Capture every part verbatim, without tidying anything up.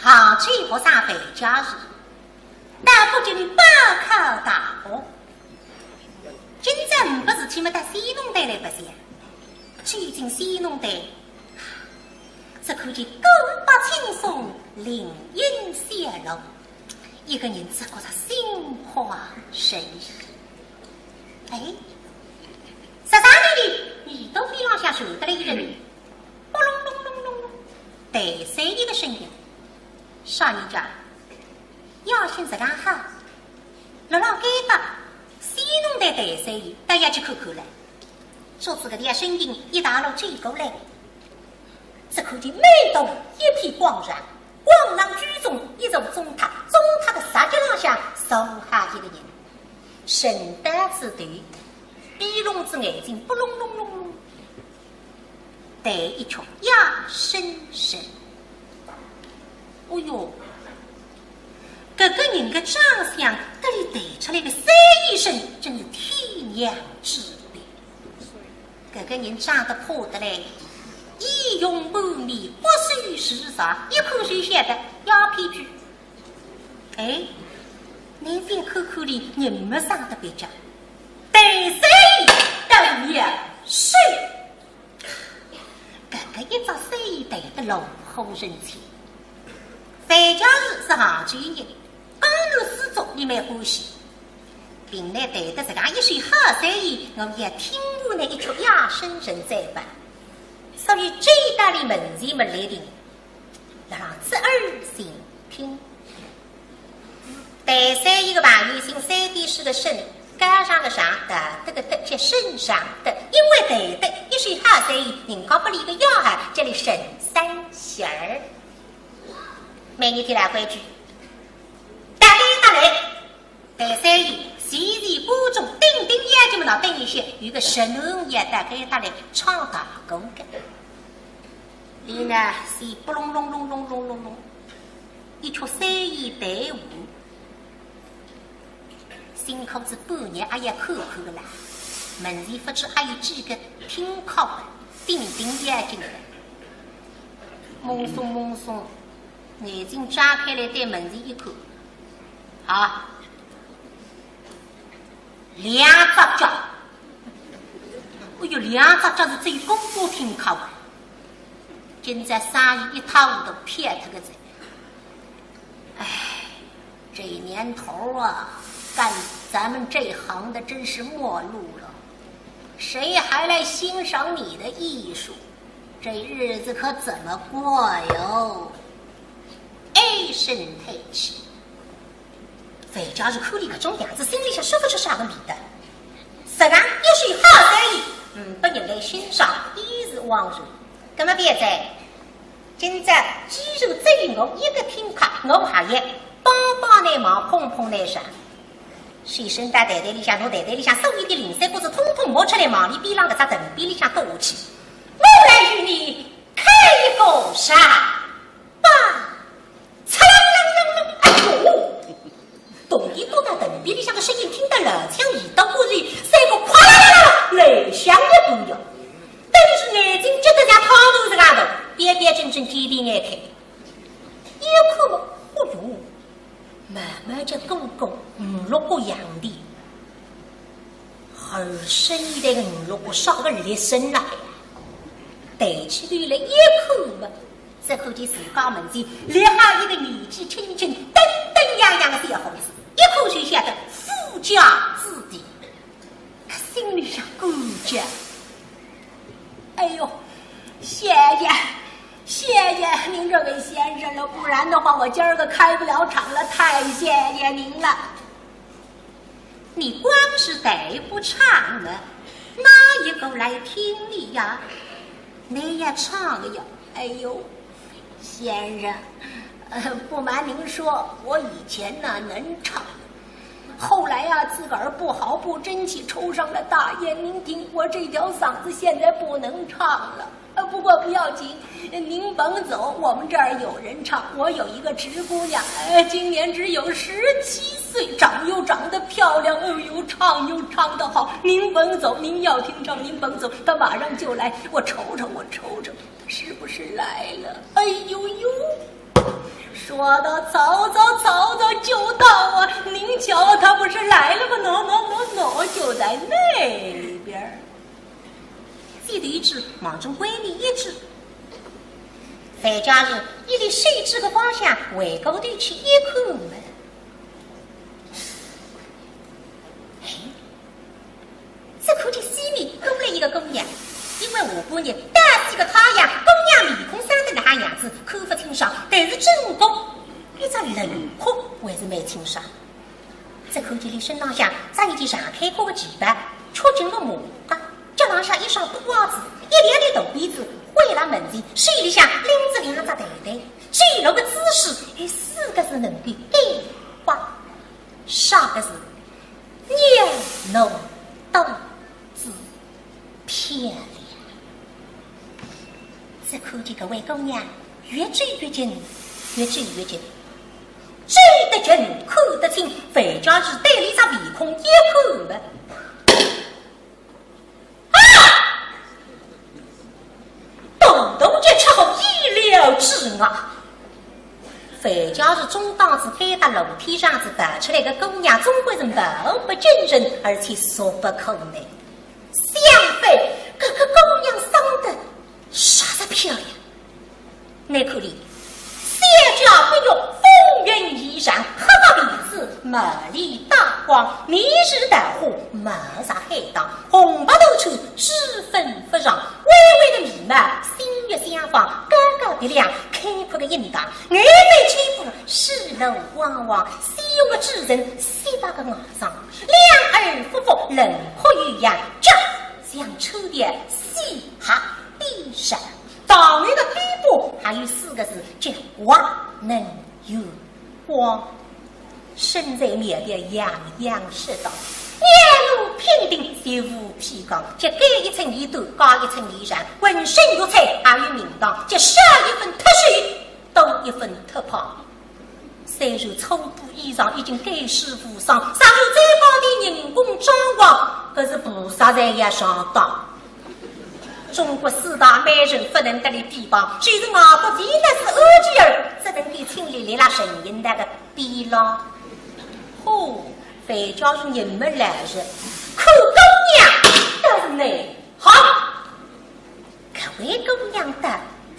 杭州学生范家树，到北京报考大学。今朝呒不事体么，到戏弄台来白相。走进戏弄台，只看见古柏青松，林荫雪绿，一个人只觉着心花盛喜。哎，啥啥呢？耳朵边浪向传得来一阵，扑隆隆隆隆隆，弹三弦个声音。啥人家？夜深实梗好，辣辣该搭戏弄台弹三弦，倒要去看看唻。照仔搿点声音一道路走过来，只看见满堂一片广场，广场居中一座钟塔，钟塔个石脚浪向坐好一个人，伸到仔头，闭拢仔眼睛，扑隆隆隆隆，弹一曲夜深沉。哦哟，搿个人个长相搭俚弹出来个三弦声，真是天壤之别。搿个人长得怕得来，仪容满面，骨瘦如柴，一看就晓得要骗局。哎，倷覅看看俚，人么生得蹩脚，弹三弦倒是妙手。搿个一只三弦弹得炉火纯青。范家树是杭州人，江南水族俚蛮欢喜。平日弹得实梗一手好三弦，我也听过俚一曲夜深沉再版。所以走到俚门前么来停，让仔仔细听。弹三弦个朋友姓三点水个沈，高尚个尚，道德个德，叫沈尚德。因为弹得一手好三弦，人家拨俚个雅号，叫俚沈三弦儿。每日天老规矩，到该搭来，弹三弦，全神贯注，顶顶要紧么，拿等一歇，有个沈南要到该搭来唱大鼓个。俚呢，先扑隆隆隆隆隆隆隆，一曲三弦弹完，辛苦仔半日也要看看个啦。门前勿知还有几个听客啊，顶顶要紧个。懵松懵松，眼睛张开来对门前一看，啊，两只脚。哎哟，两只脚是最公公听客啊。今朝生意一塌糊涂，撇脱个哉。唉，这年头啊，干咱们这行的真是末路了，谁还来欣赏你的艺术？这日子可怎么过哟？唉声叹气。范家树看俚搿种样子，心里向说勿出啥个味道。实梗一手好三弦，嗯，拨人来欣赏，也是枉然。葛么覅哉，今朝既然只有我一个听客，我还要帮帮倷忙，捧捧倷场。随身到袋袋里向，拿袋袋里向所有的零碎物事统统摸出来，望俚边浪搿只藤匾里向倒下去。我来与你开一个场吧。嚓啷啷啷啷，哎哟！铜钿倒到藤匾里向个声音听得老响，耳朵过去，三个哗啦啦啦啦，来响一半呀。但是眼睛急得像汤匙实梗大，标标准准，尖尖眼看。一看嘛，哦哟，慢慢叫过过五六个洋钿。 而身一代个五六个啥个立身了，抬起头来一看嘛，只看见自家门前立好一个年纪轻轻、登登样样个小伙子，一看就晓得富家子弟，心里向感激。哎哟，谢谢，谢谢您这位先生了，不然的话我今儿个开不了场了，太谢谢您了。 你光是弹不唱呢，哪一个来听你呀？你也唱呀。哎呦，先生，呃，不瞒您说，我以前呢能唱，后来呀，自个儿不好不争气，抽上了大烟。您听，我这条嗓子现在不能唱了。 呃，不过不要紧，您甭走，我们这儿有人唱。我有一个侄姑娘，呃，今年只有十七岁，长又长得漂亮，哎呦，唱又唱得好。您甭走，您要听唱，您甭走，她马上就来。我瞅瞅，我瞅瞅，她是不是来了？哎呦呦！说到曹操，曹操就到啊！您瞧，他不是来了吗？喏，喏，喏，喏，就在那边儿。搿头一指，望准外面一指。范家人一立手指个方向，回过头去一看嘛。哎， 只看见西面过来一个姑娘，因为下半日大西个太阳，姑娘面孔生得哪能样子，看勿清爽，但是整个一只轮廓还是蛮清爽。只看见伊身浪向着一件长开阔个旗袍，曲颈个马褂，脚浪向一双布鞋子，一条条大辫子，跪辣门前，手里向拎着两只袋袋，走路个姿势，有四个字能够概括，啥个字？袅娜多 子漂亮。只看见搿位姑娘越走越近，越走越近，走得近，看得清，范家人对伊只面孔一看嘛，啊！动动就出乎意料之外。 范家人总当是该搭楼梯上子爬出来个姑娘，总归是貌不惊人，而且俗不可耐。相反，搿个姑娘生得啥是漂亮？拿看伊，小脚不肉，风云依然，黑发披肩，目里带光，面如桃花，貌若海棠，红白斗穿，脂粉勿上，微微的眉毛，星月相仿，高高鼻梁，开阔个印堂， 眼眉清波，细柳汪汪，鲜红个嘴唇，雪白个牙床，两耳福福，轮廓有样，脚像秋天西海边上。堂楼个边部还有四个字，叫滑嫩有光。 身材苗条，样样适当，面目平定，绝无披光，脚高一寸二短，高一寸二长，浑身玉砌还有名堂，就少一分忒瘦，多一分忒胖。虽然粗布衣裳已经盖世无双，上有最高的人工装潢，可是菩萨才要上当。中国四大美人不能搭伊比方，就是外国维纳斯、安吉尔，只能够请伊来拉神仙那个 边浪。嚯，范家人人蛮老实，看姑娘倒是蛮好。搿位姑娘倒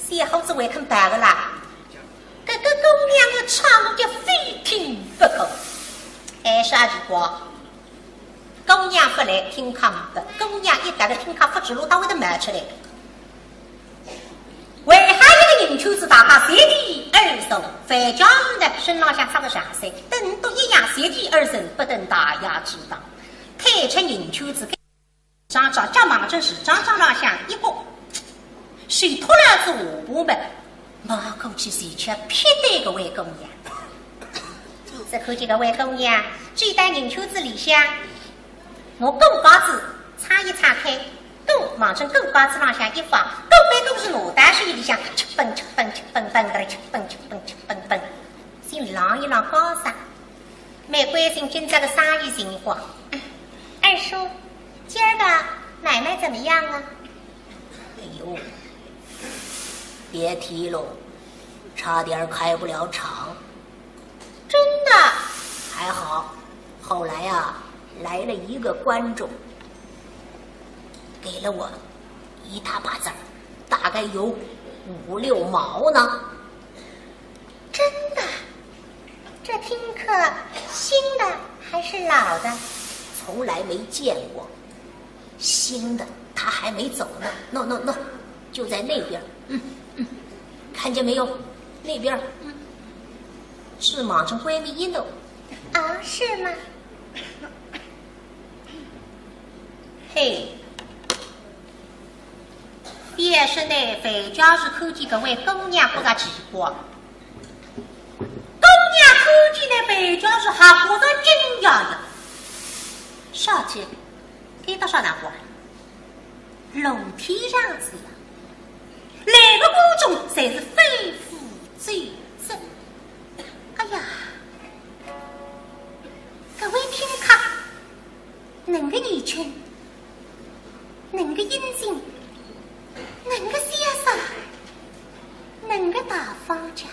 是好仔还肯白个啦，搿个姑娘个唱我叫非听不可。哎，啥情况？姑娘勿来听客勿白，姑娘一到了听客勿知路，倒会得冒出来个。 围好一个人圈子，大家席地而坐。范家人呢，身浪向着个长衫，等都一样，席地而坐，不等大雅之堂。退出人圈子，张昭，脚望准市场上浪向一角，手托牢仔下巴门，望过去，恰巧瞥对搿位姑娘。只看见搿位姑娘，走到人圈子里向， 拿鼓架子撑一撑开，鼓望准鼓架子浪向一放，鼓板鼓是拿到手里向，吃蹦吃蹦吃蹦蹦个嘞，吃蹦吃蹦吃蹦蹦，先浪一浪高声，蛮关心今朝个生意情况。二叔，今儿个买卖怎么样啊？哎呦，别提喽，差点儿开不了厂。 真的？还好，后来啊，来了一个观众，给了我一大把子儿，大概有五六毛呢。真的？这听客新的还是老的？从来没见过。 新的，他还没走呢。喏，喏，喏，就在那边儿。嗯，嗯，看见没有？那边儿。嗯，是望准外面一弄。啊，是吗？嘿，也是呢，范家是看见搿位姑娘觉着奇怪。 姑娘看见呢，范家是还觉着惊讶呀。啥体？该搭啥场化？露天场子呀，来个观众侪是非富则贵。哎呀，搿位听客，能个年轻， 能个英俊，能个潇洒，能个大方家。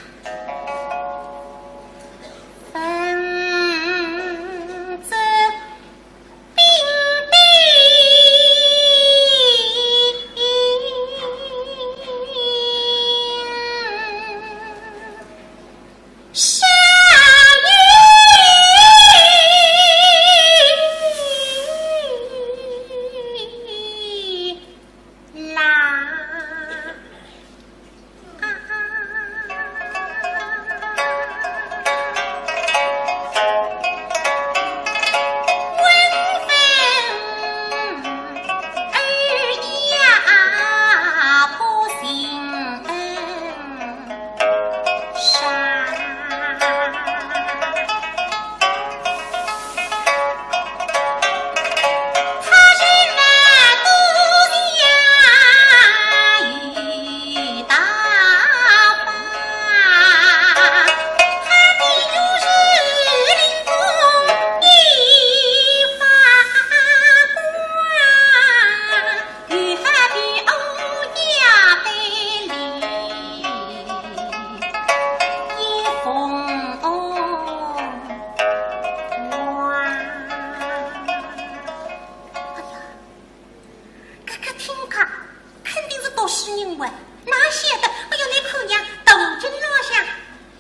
哪晓得，哎哟，倷看呀，头颈浪向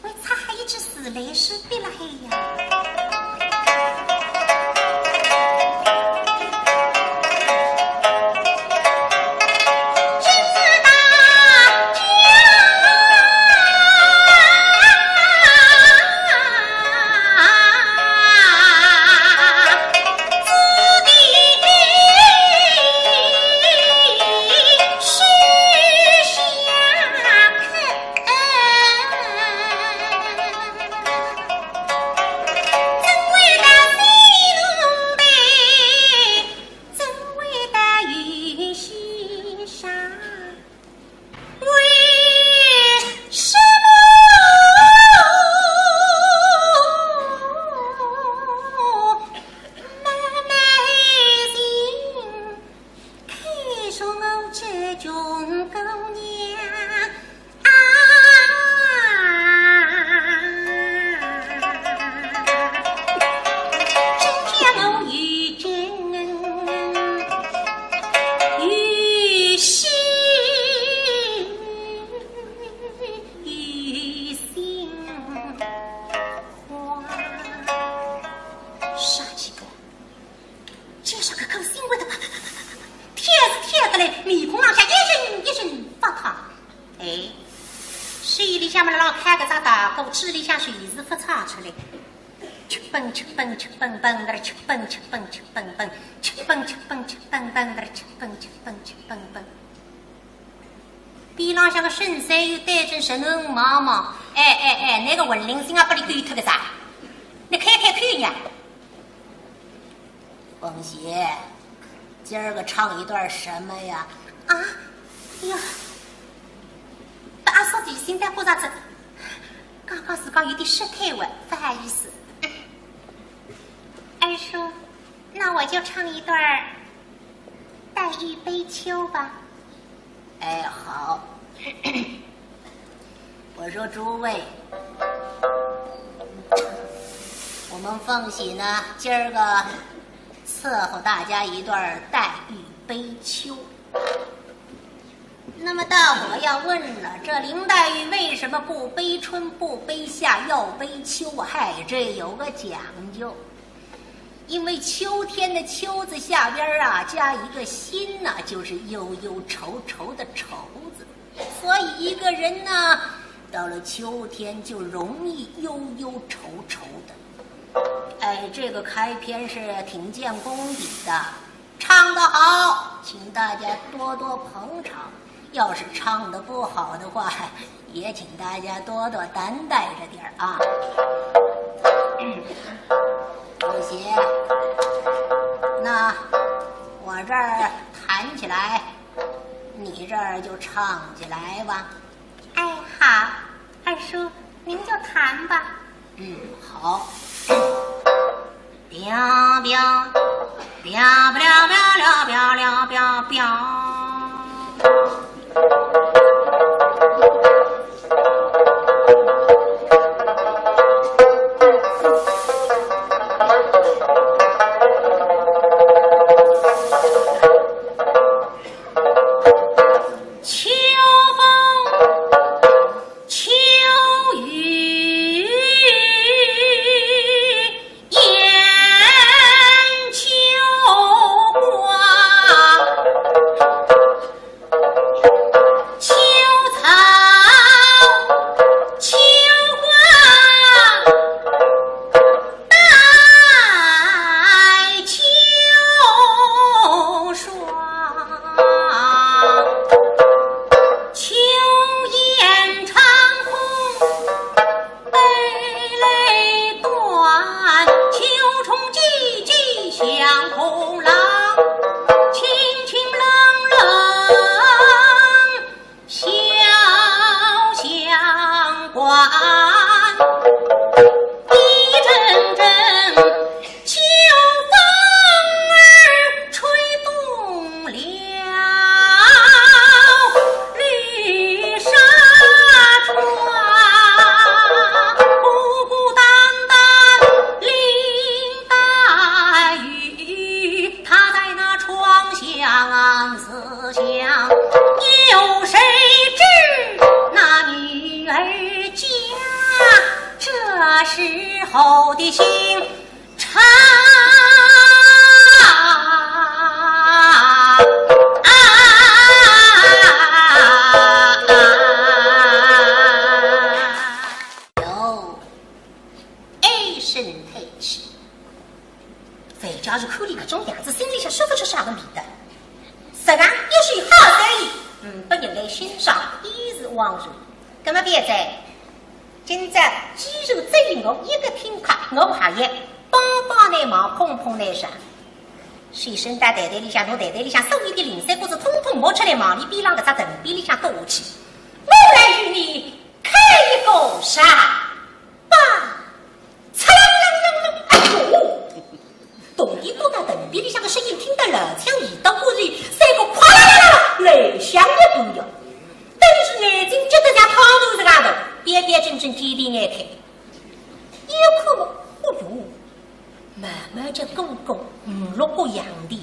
还插好一支自来水笔辣海呀。啥情况？ 街上个狗心会得啪啪啪啪啪啪，跳是跳得来，面孔浪向一阵一阵发烫。哎，手里向么辣浪开个只大鼓，嘴里向水是发唱出来。吃蹦吃蹦吃蹦蹦，那儿吃蹦吃蹦吃蹦蹦，吃蹦吃蹦吃蹦蹦，那儿吃蹦吃蹦吃蹦蹦。边浪向个沈三又对准沈文望望，哎哎哎，那个文林心啊，拨伊勾脱个啥？你开开口呀！ 凤喜，今儿个唱一段什么呀？啊，哎呀，阿叔提醒得过啥子？刚刚是讲有点失态了，不好意思。二叔，那我就唱一段儿黛玉悲秋吧。 哎，好。我说诸位，我们凤喜呢，今儿个伺候大家一段黛玉悲秋。那么大伙要问了，这林黛玉为什么不悲春不悲夏要悲秋？嗨，这有个讲究。 因为秋天的秋字下边儿啊，加一个心呢，就是忧忧愁愁的愁字。所以一个人呢，到了秋天就容易忧忧愁愁的。哎，这个开篇是挺见功底的，唱得好，请大家多多捧场；要是唱得不好的话， 也请大家多多担待着点儿啊。不行，那我这儿弹起来，你这儿就唱起来吧。哎，好，二叔，您就弹吧。嗯，好。 秋风秋雨雁秋光，秋草秋花 待秋霜，秋雁长空悲泪断，秋虫寂寂响空劳，清清冷冷 潇湘馆，一阵阵秋风儿吹动了绿纱窗，孤孤单单林黛玉，她在那窗下暗思 想，有谁知我的心肠。哟，唉声叹气。范家树看俚搿种样子，心里向说勿出啥个味道。实梗一手好生意，嗯，拨人来欣赏，衣食无忧。葛末勿要哉，今朝既然只有我一个听客，我还要帮帮倷忙，捧捧倷场。随身到袋袋里向，拿袋袋里向所有的零碎物事统统摸出来，往俚边浪搿只藤边里向倒下去。我来与你开一个场。 吧，嚓啷啷啷啷，哎呦！铜钿落到藤边里向个声音听得老响，耳朵过去，像个哗啦啦啦啦，来响个不一样。等于是眼睛结得像汤圆实梗大，标标准准见地眼开。一看嘛，哦哟，慢慢叫过过五六个洋钿，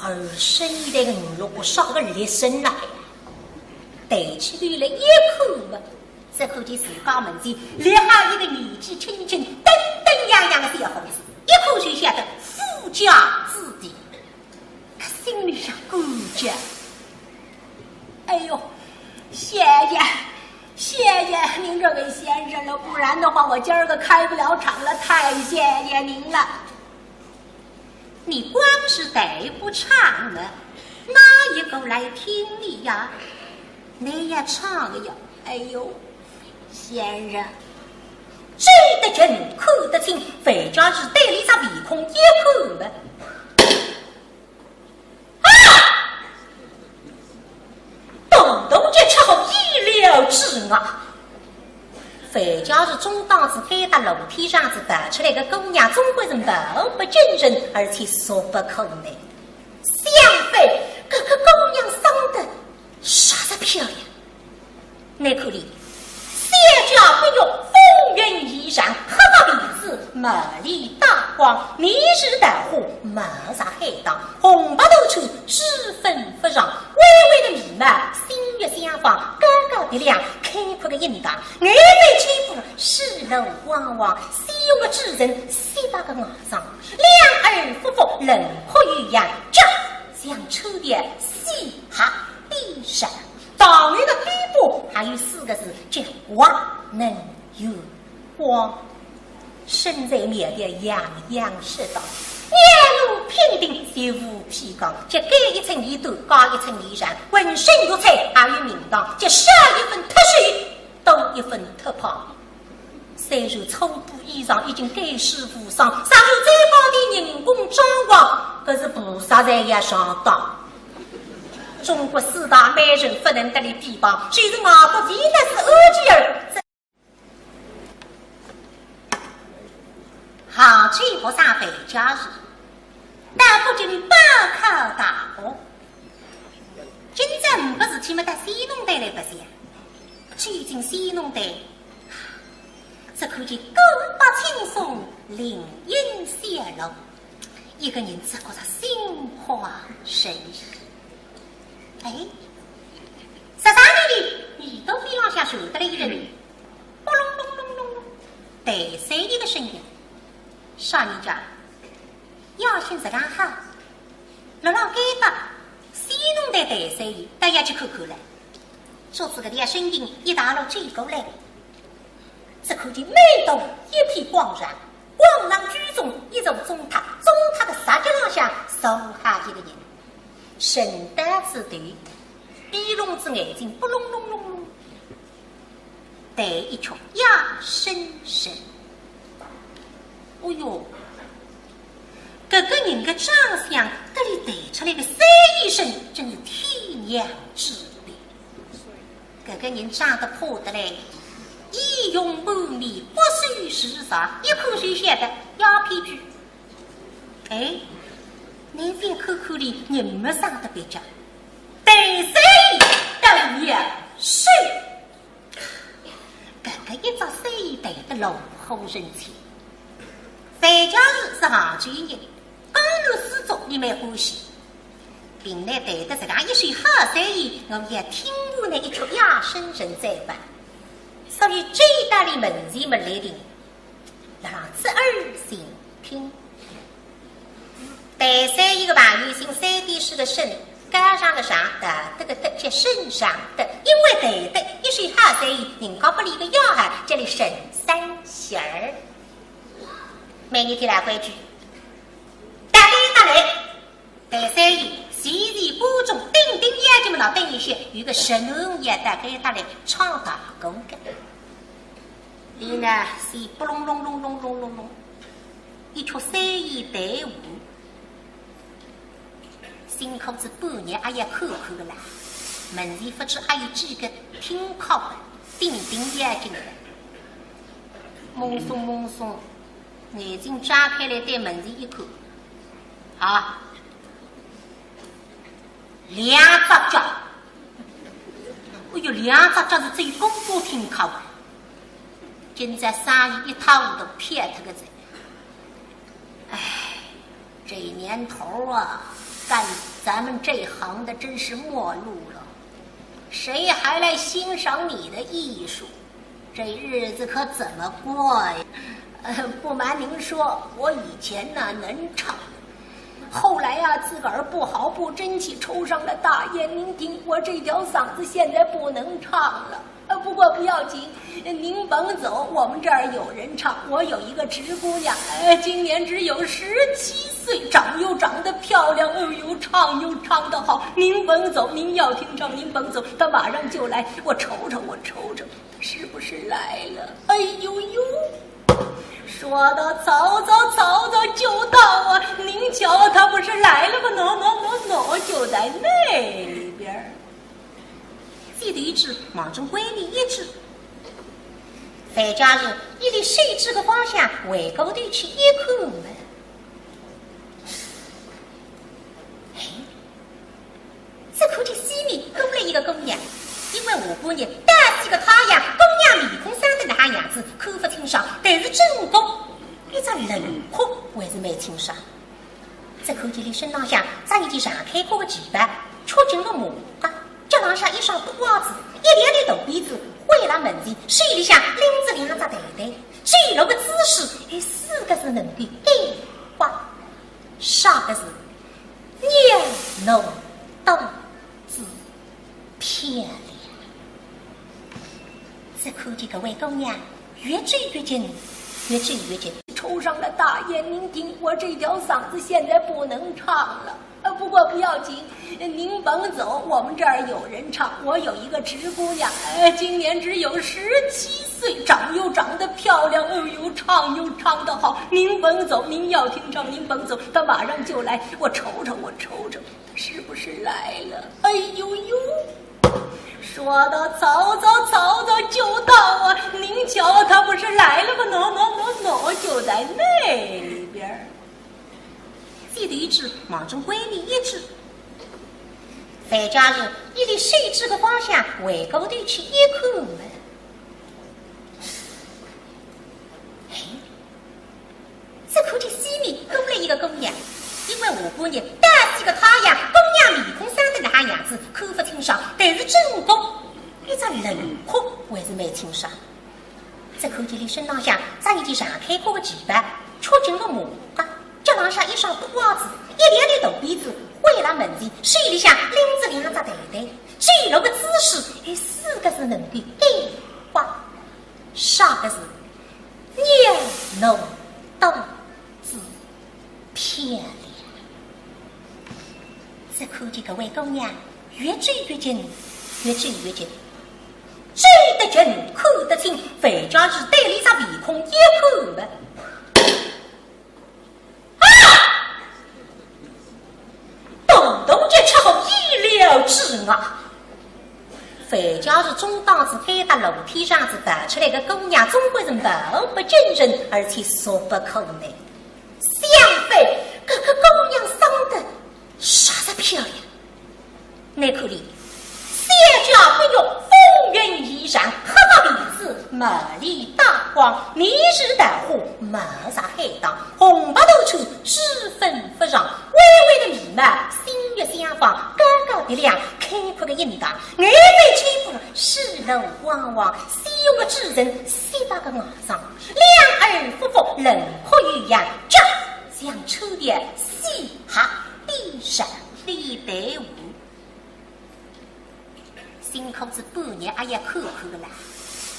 而身一代个五六个啥个厉害啦！抬起头来一看嘛， 只看见自家门前立好一个年纪轻轻、登登样样个小伙子，一看就晓得富家子弟。他心里想感激，哎呦，谢谢，谢谢您这位先生了，不然的话我今儿个开不了场了，太谢谢您了。 你光是弹不唱呢，哪一个来听你呀？你也唱呀！哎呦，先生，追得近，看得清，范家树对俚只面孔一看嘛，啊！ 动动就出乎意料之外。范家树中档子该搭楼梯上子跑出来个姑娘，总归是貌不惊人，而且俗不可耐。相反，搿个姑娘生得煞是漂亮。倷看俚，小脚碧玉，风韵犹然，黑发皮子，目里带光，面如桃花，貌若海棠，红白斗穿，脂粉 勿上，微微的眉毛，星月相仿，高高鼻梁，开阔的印堂，眼眉清波，细轮汪汪，鲜红的嘴唇，雪白的牙床，两耳福福，轮廓有样，脚像秋天西下边上，堂楼的边部还有四个字叫望能有 光，身材苗条，样样适当，面容平平，绝无披光，就高一寸衣短，高一寸衣裳，浑身玉彩还有名堂，就少一分脱水，多一分脱胖。虽然粗布衣裳已经盖世无双，尚有最高的人工装潢，可是菩萨才要上当。中国四大美人不能搭俚比方，就是外国维纳斯、安吉尔， 杭州学生范家树，到北京报考大学。今朝呒不事体么，到戏弄台来白相。走进戏弄台，只看见古柏青松，林荫雪绿，一个人只觉着心花神怡。哎，啥啥呢？耳朵边浪向传得来一个 轰隆隆隆隆隆，弹三弦个声音。啥人家？夜深实梗好，辣辣该搭戏弄台弹三弦，倒要去看看唻。照仔搿点声音一道路走过来，只看见满堂一片光亮，光亮居中一座钟塔，钟塔个石脚浪向坐好一个人，身段子头，闭拢仔眼睛，轰隆隆隆隆。 弹一曲夜深人。哦哟，搿个人个长相搭俚弹出来个三弦声，真是天壤之别。搿个人长得怕得来，仪容满面，骨瘦如柴，一看就晓得要骗鬼。哎，倷覅看看俚，人么生得蹩脚，弹三弦倒也是。 搿个一只三弦弹得炉火纯青。范家树是杭州人，江南水族俚蛮欢喜。平日弹得实梗一手好三弦，我也听过倷一曲夜深人再版。所以走到俚门前么来停，浪子儿心听。第三一个朋友姓三点水个沈，高尚个尚，道德个德，叫沈尚德。因为道德一手好生意，人家拨俚个外号叫俚沈三弦儿。每日天来规矩，大家打来。 第三弦，前弦拨中，顶顶要紧么，等一歇，有个神龙也到该搭来唱大鼓个。俚呢，弦拨隆隆隆隆隆隆隆，一曲三弦弹完，辛苦仔半日也要看看个啦。门前勿知还有几个听客，顶顶要紧个。懵松懵松，眼睛张开来对门前一看，啊， 两只脚。哎哟，两只脚是只有公家听客啊。今朝生意一塌糊涂，撇脱个哉。唉，这年头啊，干咱们这行的真是末路了，谁还来欣赏你的艺术？ 这日子可怎么过呀？呃，不瞒您说，我以前呢能唱，后来呀，自个儿不好不争气，抽上了大烟。您听，我这条嗓子现在不能唱了。呃，不过不要紧，您甭走，我们这儿有人唱。我有一个侄姑娘，呃，今年只有十七岁，长又长得漂亮，哎呦，唱又唱得好。您甭走，您要听唱，您甭走，她马上就来。我瞅瞅，我瞅瞅， 是不是来了？哎呦呦，说到曹操，曹操就到啊！您瞧，他不是来了吗？喏喏喏喏，就在那边儿。这头一指望准闺里一指，樊家树一立手指个方向，回过头去一看嘛，哎， 只看见西面过来一个姑娘，因为下半日大西个太阳，姑娘面孔生得哪能样子看勿清爽，但是整个一只轮廓还是蛮清爽。只看见俚身浪向着一件长开阔个旗袍，曲颈个马褂，脚浪向一双布鞋子，一条条大辫子，跪辣门前，手里向拎着两只袋袋，走路个姿势，哎，四个字能够概括，啥个字？ 袅娜多姿漂亮。只看见搿位姑娘越走越近，越走越近。抽上了大烟，您听，我这条嗓子现在不能唱了。呃，不过不要紧，您甭走，我们这儿有人唱。我有一个侄姑娘，呃，今年只有十七岁，长又长得漂亮，哎呦，唱又唱得好。您甭走，您要听唱，您甭走，她马上就来。我瞅瞅，我 瞅着，是不是来了？哎呦呦，说到曹操，曹操就到啊！您瞧，他不是来了吗？喏喏喏喏，就在那边儿。这头一指望准闺里一指，樊家树一立手指个方向，回过头去一看嘛，哎， 只看见西面过来一个姑娘，因为下半日大西个太阳，姑娘面孔生得哪能样子看勿清爽，但是整个一只轮廓还是蛮清爽。只看见俚身浪向着一件长开阔个旗袍，曲颈个马褂，脚浪向一双布鞋子，一条条大辫子，跪辣门前，手里向拎着两只袋袋，走路个姿势，哎，四个字能够概括，啥个字？ 袅娜多姿漂亮。只看见搿位姑娘越走越近，越走越近，走得近，看得清，樊家树对俚只面孔一看嘛， 啊！动动就出乎意料之外。樊家树总当是该搭楼梯上子跑出来个姑娘，总归是貌不惊人，而且俗不可耐。相反，搿个姑娘生得实在漂亮。 倷看俚，小脚不肉，风韵犹长，黑发披丝，目里带光，面如桃花，貌若海棠，红白斗穿，脂粉不上，微微的眉毛，星月相仿，高高鼻梁，开阔的印堂，眼眉清波，细柳汪汪，鲜红的嘴唇，雪白的牙床，两二夫妇冷酷有样，这像秋天西哈地上的队伍。辛苦仔半日也要看看个啦，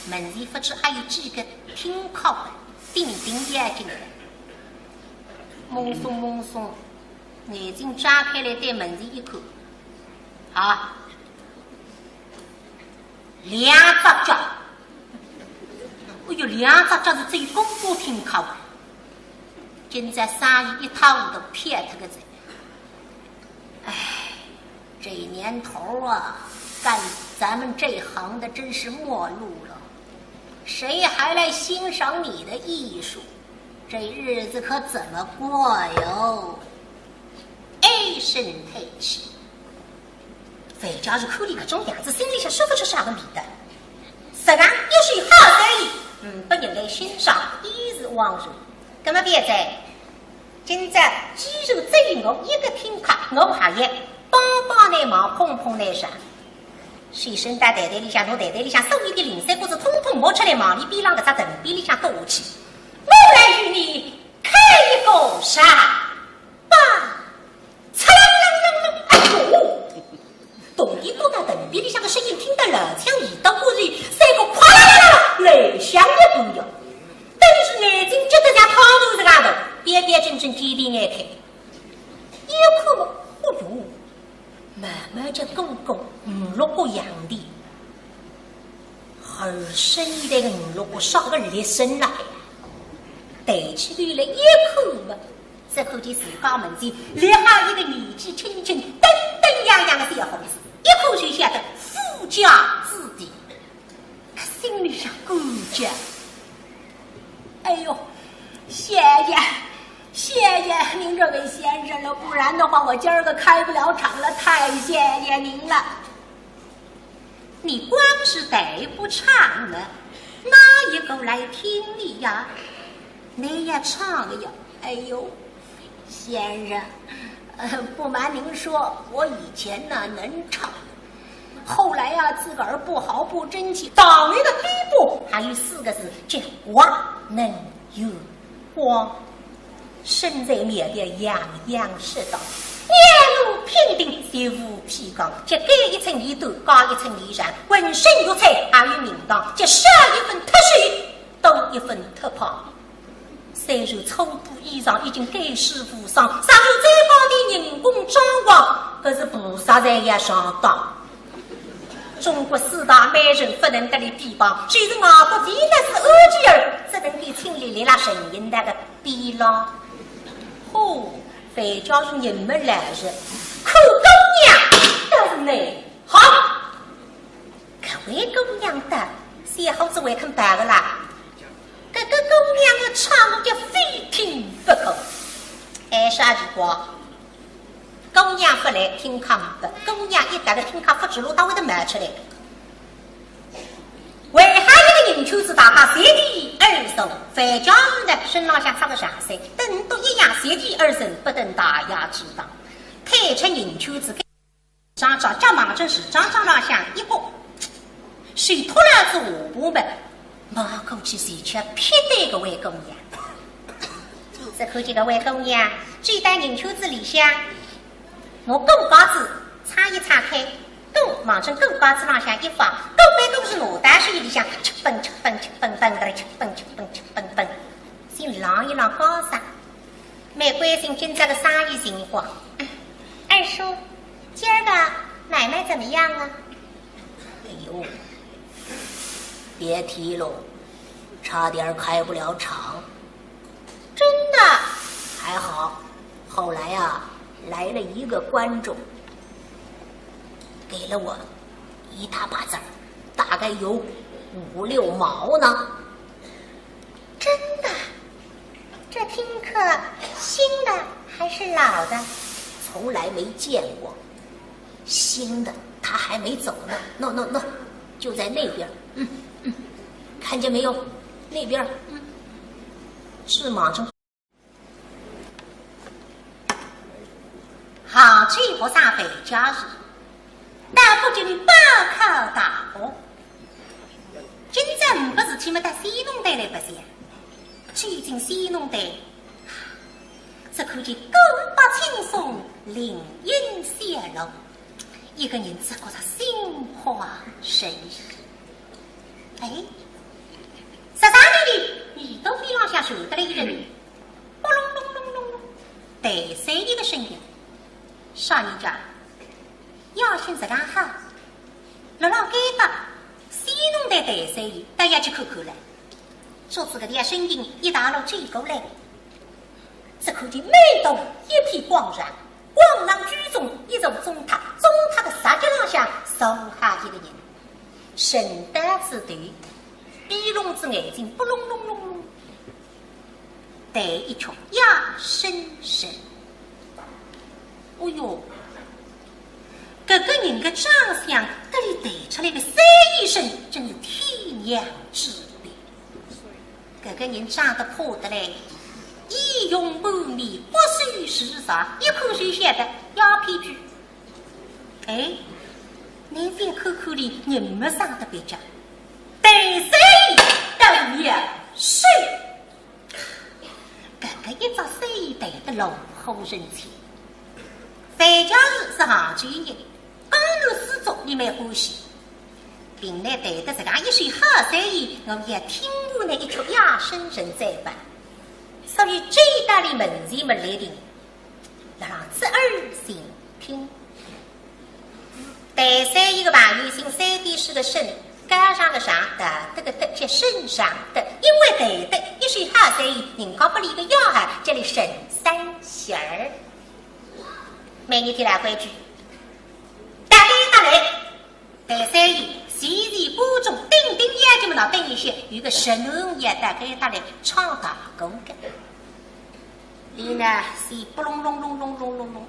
门前勿知还有几个听客个，顶顶要紧个。懵松懵松，眼睛张开来对门前一看，啊，两只脚。哎哟，两只脚是最公公听客个，今朝生意一塌糊涂，撇脱个哉。唉，这年头啊，干咱们这行的真是没落了，谁还来欣赏你的艺术？这日子可怎么过哟？唉声叹气。 范家树看俚搿种样子，心里向说勿出啥个味道。实梗一手好生意，嗯，拨人来欣赏，衣食往顺。葛末勿要哉，今朝既然只有我一个听客，我还要帮帮倷忙，捧捧倷场。随身带袋袋里向，拿袋袋里向所有的零碎物事统统摸出来，望俚边浪搿只藤匾里向搁下去。我来与你开一个场吧。 嚓啦啦啦啦，哎哟！铜钿落到藤匾里向个声音听得老响，耳朵过去，三个哐啦啦啦啦，来响一个呀。但是眼睛急得像汤匙一样大，标标准准，点点眼开。一看嘛，哦哟，慢慢叫过过五六个洋钿，而深一代个五六个啥个立身了海啊，抬起头来一看嘛， 只看见自家门前立好一个年纪轻轻、登登样样的小伙子，一看就晓得富家子弟，心里向感激。哎呦，谢谢，谢谢您这位先生了，不然的话，我今儿个开不了场了，太谢谢您了。 你光是弹不唱呢，哪一个来听你呀？你也唱呀！哎呦，先生，呃，不瞒您说，我以前呢能唱，后来呀，自个儿不好不争气，倒霉的地步，还有四个字，叫活能有 光。身材苗条样样适当，面容平平，就无披讲，就改一寸衣短，加一寸衣裳，浑身玉彩还有名堂，就少一分脱瘦，多一分脱胖。虽然粗布衣裳已经盖世无双，上有最高的人工装潢，可是菩萨才要上当。 中国四大美人不能搭俚比方，就是外国维纳斯、安吉尔，只能够亲历历拉神印那个比了。吼，范家树人么来是，看姑娘倒是美好。搿位姑娘的，小伙子会肯摆个啦？搿个姑娘的唱我叫非听不可。哎，啥情况？ 姑娘勿来，听客呒不，姑娘一到了，听客勿知路到会得冒出来。围好一个人圈子，大家席地而坐，范家树呢，身浪向着个长衫，等都一样，席地而坐，勿登大雅之堂。退出人圈子，张张脚望准市场上浪向一角，手托牢仔下巴么，望过去，恰巧瞥对搿位姑娘。 只看见搿位姑娘，走到人圈子里向，拿鼓架子撑一撑开，鼓望准鼓架子浪向一放，鼓板鼓是拿到手里向，吃蹦吃蹦吃蹦蹦的，吃蹦吃蹦吃蹦蹦，先浪一浪高声，蛮关心今朝个生意情况。二叔，今儿个买卖怎么样啊？哎呦，别提喽，差点儿开不了场。 真的？还好，后来啊，来了一个观众，给了我一大把子儿，大概有五六毛呢。真的？这听客新的还是老的？从来没见过。 新的，他还没走呢。喏，喏，喏，就在那边儿。嗯，嗯，看见没有？那边儿。嗯，是马上。杭州佛山回家时，到北京报考大学。今朝呒不事体么，到山东台来白相。戏弄得，只看见骨白青松，灵隐显露，一个人只觉着心花神怡。哎，十三里地，耳朵边浪向传得来一阵，扑隆隆隆隆隆，淡三爷个声音。啥人家？夜深实梗黑，辣辣该搭，戏弄得淡三爷，倒要去看看唻。 说仔搿条声音一大路追过来，只看见满头一片光芒，光芒之中一座钟塔，钟塔个石脚浪向坐下一个人，神丹子头，闭拢仔眼睛，扑隆隆隆隆，淡一曲夜深人。哦哟，搿个人个长相，搭俚淡出来个三爷身，真是天壤之别。 搿个人长得怕得来，仪容满面，骨瘦如柴，一看就晓得要骗鬼。哎，倷再看看俚，人么生得蹩脚，淡三爷倒也是。搿个一只三爷淡得炉火纯青，樊家树是杭州人，江南水族俚蛮欢喜。 凭倷淡得实梗一手好三爷，我也听过倷一曲夜深人再版。所以这一道理门前么来定，让俺侧耳倾听。淡三爷个朋友姓三点水个沈，高尚个尚，道德个德，叫沈尚德，因为淡得一手好三爷，人家拨俚个雅号，叫俚沈三弦儿。每日天来规矩，大家打来。 淡三爷前前观众顶顶要紧么，喏，等一歇，有个沈南也到该搭来唱大鼓个。俚呢，是扑隆隆隆隆隆隆隆，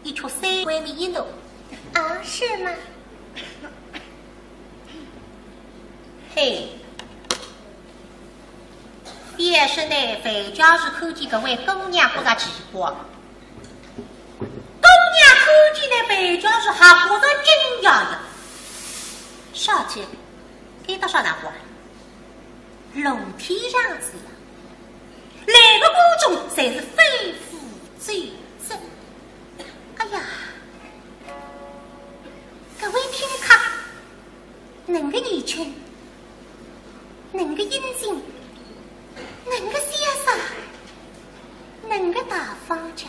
一曲三回么一弄。啊，是吗？嘿，覅说呢，樊家树看见搿位姑娘觉着奇怪。 姑娘看见呢，樊家树还觉着惊讶呀。啥体？该搭啥场化？露天场子呀，来个观众侪是非富则贵。哎呀，搿位听客 能个年轻，能个英俊，能个潇洒，能个大方家。